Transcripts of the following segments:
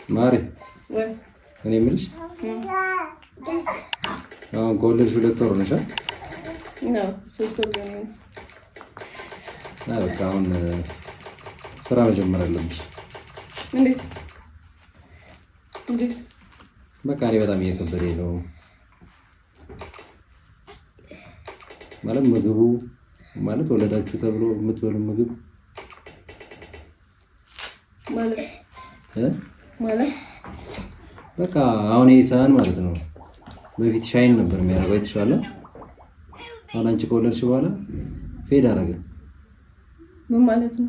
ማሪ፣ እኔ የምልሽ አሁን ከወለድሽ 2 ወር ነሽ? 3 ወር። በቃ አሁን ስራ መጀመር አለብሽ። እንዴት? እንዴት? በቃ እኔ በጣም እየከበደኝ ነው። ማለት ምግቡ፣ ማለት ወለዳችሁ ተብሎ የምትበሉ ምግብ ማለት ማለት በቃ አሁን ይሄ ሳህን ማለት ነው በፊት shine ነበር የሚያደርገው፣ የተሻለ። አሁን አንቺ ከወለድሽ በኋላ fade አደረገ። ምን ማለት ነው?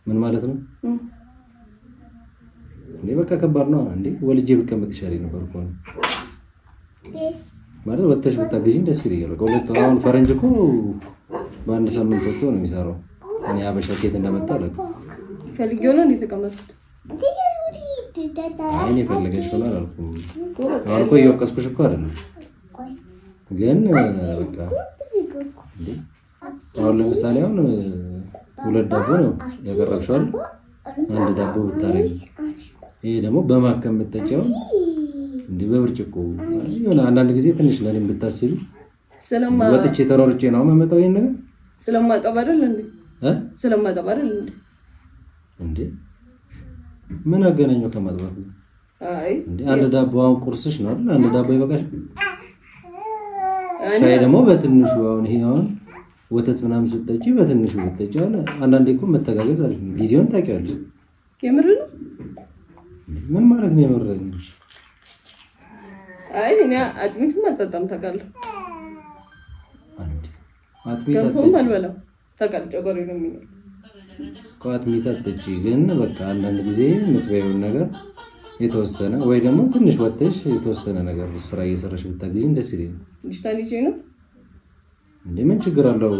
ምን ማለት ነው እንዴ? በቃ ከባድ ነው እንዴ። ወልጄ ብቀመጥ ይሻለኝ ነበር እኮ። ማለት ወጥተሽ ብታገዢኝ ደስ ይለኛል። በቃ ሁለት አሁን ፈረንጅ እኮ በአንድ ሳምንት ወጥቶ ነው የሚሰራው። እኔ አበሻ ኬት እንደመጣ አላውቅም። ፈልጌው ነው እንዴ የተቀመጥኩት? አይ፣ እኔ ፈለገሽ ሆነ አላልኩም። አሁን እኮ እየወቀስኩሽ እኮ አይደለም፣ ግን በቃ አሁን ለምሳሌ አሁን ሁለት ዳቦ ነው ያቀረብሽው አይደል? አንድ ዳቦ ብታረጊ፣ ይሄ ደግሞ በማከም ብትጠጪው እንዲህ በብርጭቆ የሆነ አንዳንድ ጊዜ ትንሽ ለእኔም ብታስቢ። ወጥቼ ተሯርጬ ነው የምመጣው ይሄን ነገር። ስለማጠብ አይደል እንዴ? ስለማጠብ አይደል እንዴ? እንዴ፣ ምን አገናኘው ከማጥባት? አይ። እንዴ፣ አንድ ዳቦ አሁን ቁርስሽ ነው አይደል? አንድ ዳቦ ይበቃሽ። ሻይ ደግሞ በትንሹ፣ አሁን ይሄ አሁን ወተት ምናምን ስትጠጪ በትንሹ ብትጠጪ፣ አሁን አንዳንዴ እኮ መተጋገዝ አሪፍ ነው። ጊዜውን ታውቂዋለሽ። የምር ነው? ምን ማለት ነው የምር ነው? አይ፣ እኔ አጥሚትም አልጠጣም ታውቃለህ። አጥሚት ገንፎም አልበላም ታውቃለህ። ጨጓራዬ ነው የሚለው። አጥሚት አትጠጪ፣ ግን በቃ አንዳንድ ጊዜ የምትበይውን ነገር የተወሰነ ወይ ደግሞ ትንሽ ወጥተሽ የተወሰነ ነገር ስራ እየሰራሽ ብታገኝ ደስ ይለኛል። ልጅቷን ይዤ ነው? እንዴ፣ ምን ችግር አለው?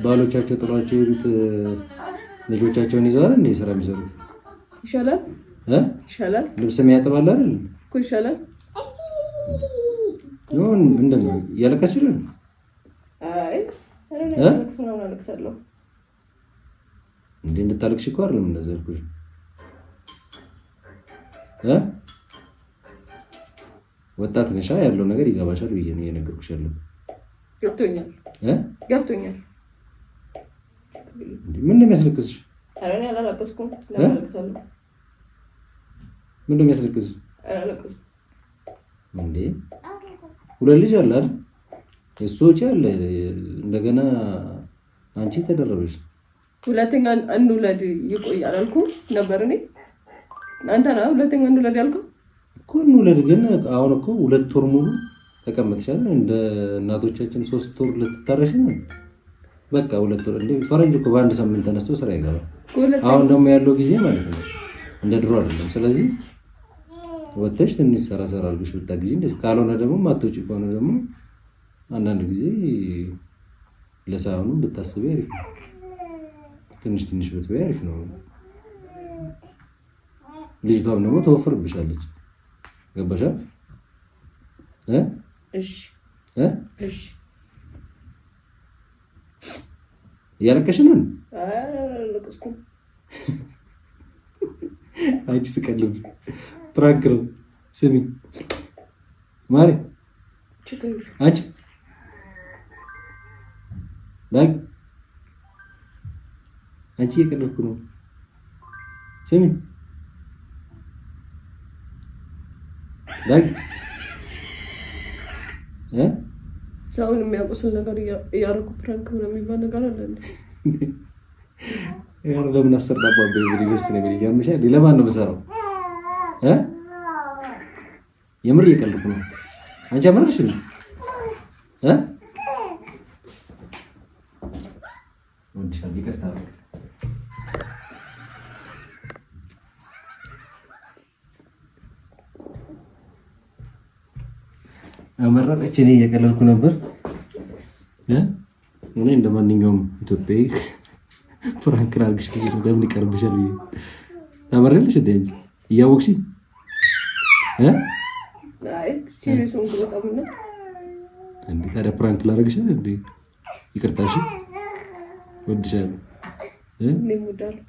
ባሎቻቸው ጥሏቸው የሄዱት ልጆቻቸውን ይዘዋል እንዴ ስራ የሚሰሩት? ይሻላል። እ ይሻላል። ልብስ የሚያጥባል አይደል? እኮ ይሻላል። ይሁን፣ ምንድን ነው፣ እያለቀስሽ ነው? አይ፣ ኧረ እኔ አለቅስ ምናምን አለቅሳለሁ። እንዴ፣ እንድታለቅሽ እኮ አይደለም እንደዚያ ያልኩሽ። እ ወጣት ነሻ፣ ያለው ነገር ይገባሻል ብዬ ነው እየነገርኩሽ ያለሁት። ገብቶኛል። እ ገብቶኛል። እንዴ፣ ምን ነው የሚያስለቅስሽ? ኧረ እኔ አላለቀስኩም። ለምን አለቅሳለሁ? ምን ነው የሚያስለቅስሽ? አላለቀስኩም። እንዴ፣ ሁለት ልጅ አለ አይደል? የእሱ ወጪ አለ፣ እንደገና አንቺ ተደረበሽ። ሁለተኛ እንውለድ ይቆያል አላልኩም ነበር እኔ? አንተ ነህ ሁለተኛ እንውለድ ያልከው። እኮ እንውለድ፣ ግን አሁን እኮ 2 ወር ሙሉ ተቀምጥሻል። እንደ እናቶቻችን 3 ወር ልትታረሽ ነው። በቃ 2 ወር እንደ ፈረንጅ እኮ በአንድ ሳምንት ተነስቶ ስራ ይገባል። አሁን ደግሞ ያለው ጊዜ ማለት ነው እንደ ድሮ አይደለም። ስለዚህ ወጥተሽ ትንሽ ሰራ ሰራ አድርገሽ ብታግዢ፣ እንደዚህ ካልሆነ ደግሞ ማትወጪ ከሆነ ደግሞ አንዳንድ ጊዜ ለሳህኑ ብታስቢ አሪፍ ነው። ትንሽ ትንሽ ብትበይ አሪፍ ነው። ልጅቷም ደግሞ ተወፍርብሻለች። ገባሻ? እ እሺ። እ እሺ። እያለቀሽ ነው? አይ፣ አላለቀስኩም። አንቺ ስቀልብ prank ነው። ስሚ ማሪ፣ ችግር የለም። አንቺ ዳግ፣ አንቺ እየቀለድኩ ነው። ስሚ ዳግ እ ሰውን የሚያቆስል ነገር እያደረኩ prank ምናምን የሚባል ነገር አለ እንዴ? ኧረ ለምን 10 ዳቦ አበይ ብለሽ ደስ ነው የሚለኝ። ያምሻል። ለማን ነው የምሰራው? እ የምር እየቀለድኩ ነው። አንቺ አመረርሽ ነው? እ እወድሻለሁ። ይቅርታ በቃ። አመረረች። እኔ እየቀለድኩ ነበር። እ እኔ እንደ ማንኛውም ኢትዮጵያዊ prank ላድርግሽ ብዬ ነው። ለምን ይቀርብሻል ብዬ። ታመሪያለሽ እንደ አንቺ እያወቅሽኝ እ አይ፣ serious ሆንኩ በጣም እና እንዴ፣ ታዲያ prank ላደርግሽ ነው እንዴ? ይቅርታ እሺ፣ እወድሻለሁ እ እኔም እወድሃለሁ።